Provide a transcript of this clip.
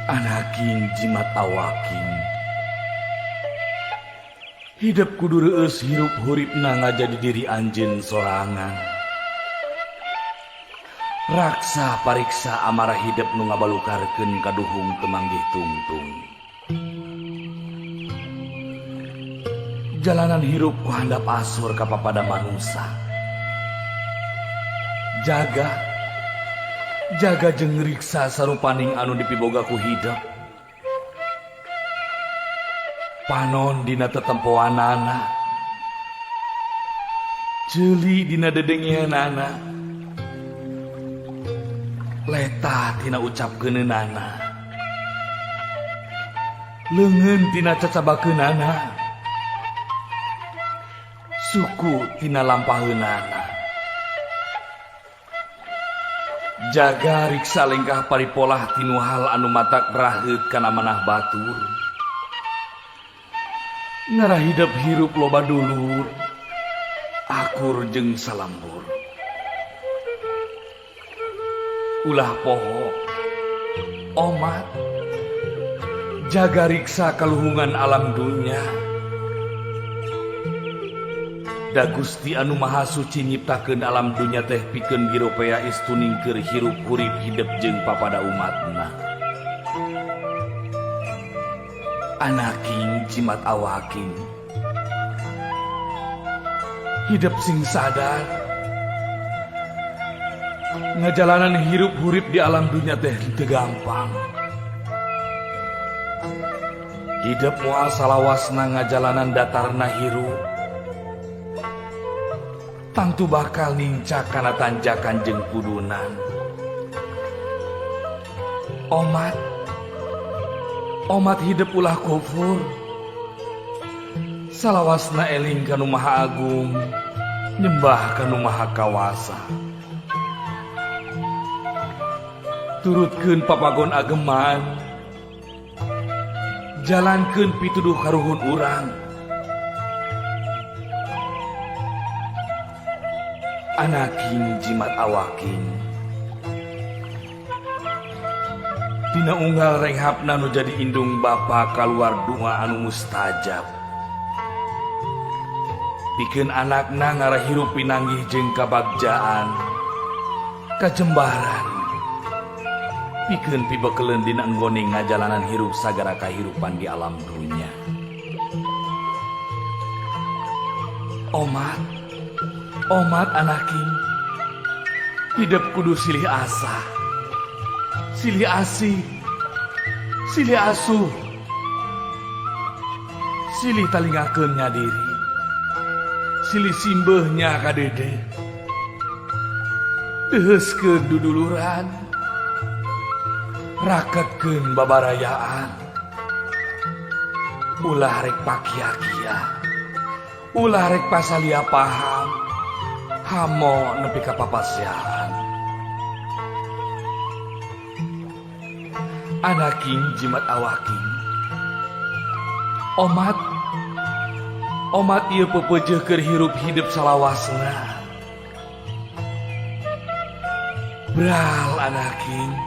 Anaking jimat awaking. Hidep kudu reueus hirup huripna ngajadi diri anjeun sorangan. Raksa pariksa amarah hidep nu ngabalukarkeun kaduhung teu manggih tungtung. Jalanan hirup ku handap asur ka papada manusa. Jaga jaga jeung riksa sarupaning anu dipiboga ku hidep. Panon dina tetempoanana. Ceuli dina dedengeanana. Letah tina ucapkeunana. Leungeun tina cacabakeunana. Suku tina lampaheunana. Jaga riksa lengkah paripolah tinu hal anu matak raheut kana manah batur. Ngarah hidep hirup loba dulur, akur jeung salembur. Ulah poho, omat, jaga riksa kaluhungan alam dunya. Da Gusti anu Maha Suci nyiptakeun alam dunya teh pikeun giropea istuning keur hirup hurip hidep jeung papada umatna. Anaking jimat awaking. Hidep sing sadar. Ngajalanan hirup hurip di alam dunya teh teu gampang. Hidep moal salawasna ngajalanan datarna hirup. Tangtu bakal nincak kana tanjakan jeung pudunan. Omat omat hidep ulah kufur. Salawasna eling ka Nu Maha Agung, nyembah ka Nu Maha Kawasa. Turutkeun papagon ageman. Jalankeun pituduh karuhun urang. Anaking jimat awaking. Dina unggal renghapna nu jadi indung bapa kaluar doa anu mustajab. Pikeun anakna ngarah hirup pinanggih jeung kabagjaan, kajembaran. Pikeun pibekeleun dina enggone ngajalanan hirup sagara kahirupan di alam dunya. Omat, omat anaking, hidep kudu silih asah, silih asih, silih asuh, silih talingakeun nya diri, silih simbeuh nya ka dede, deuheuskeun duduluran, raketkeun babarayaan, ulah rek pakia-kia, ulah rek pasalia paham, hamo nepi ka papasiaan. Anaking jimat awaking. Omat, omat ieu pepeujeuh keur hirup hidep salawasna. Bral anaking.